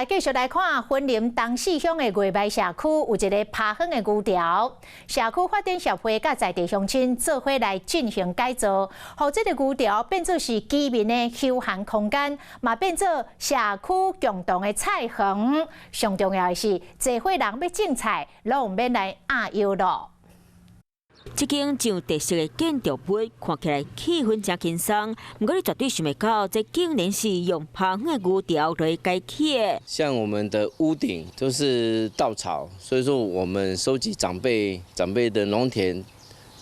來繼續來看，雲林東勢鄉的月眉社區有一个拋荒的牛牢，社區發展協會佮在地鄉親做伙來進行改造，予這个牛牢變做是居民的休閒空間，嘛變做社區共同的菜園。上重要的是，濟歲人欲種菜，攏毋免來壓腰囉。這間真有特色的建築物，看起來氣氛誠輕鬆。毋過你絕對想袂到，這竟然是用拋荒的牛牢來改起的。像我們的屋頂都是稻草，所以說我們收集長輩的農田，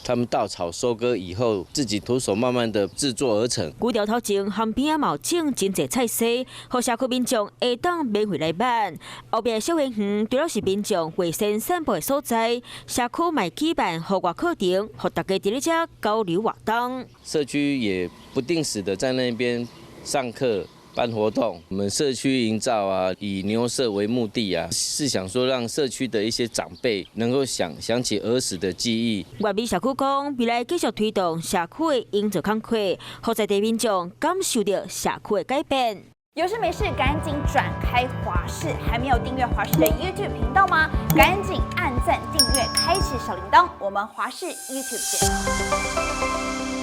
他們稻草收割以後，自己徒手慢慢的製作而成。牛牢頭前旁邊嘛有種真濟菜蒔，予社區民眾會當免費來挽。後壁小花園除了是民眾會先散步的所在，社區嘛舉辦戶外課程，予大家佇咧遮交流活動。社區也不定時的在那邊上課、辦活動。我們社區營造啊，以牛舍為目的啊，是想說讓社區的一些長輩能夠想起兒時的記憶。月眉社區講，未來繼續推動社區的營造工課，予在地民眾感受著社區的改變。有事沒事趕緊轉開華視，還沒有訂閱華視的 YouTube 頻道嗎？趕緊按讚、訂閱、開啟小鈴鐺，我們華視 YouTube 見。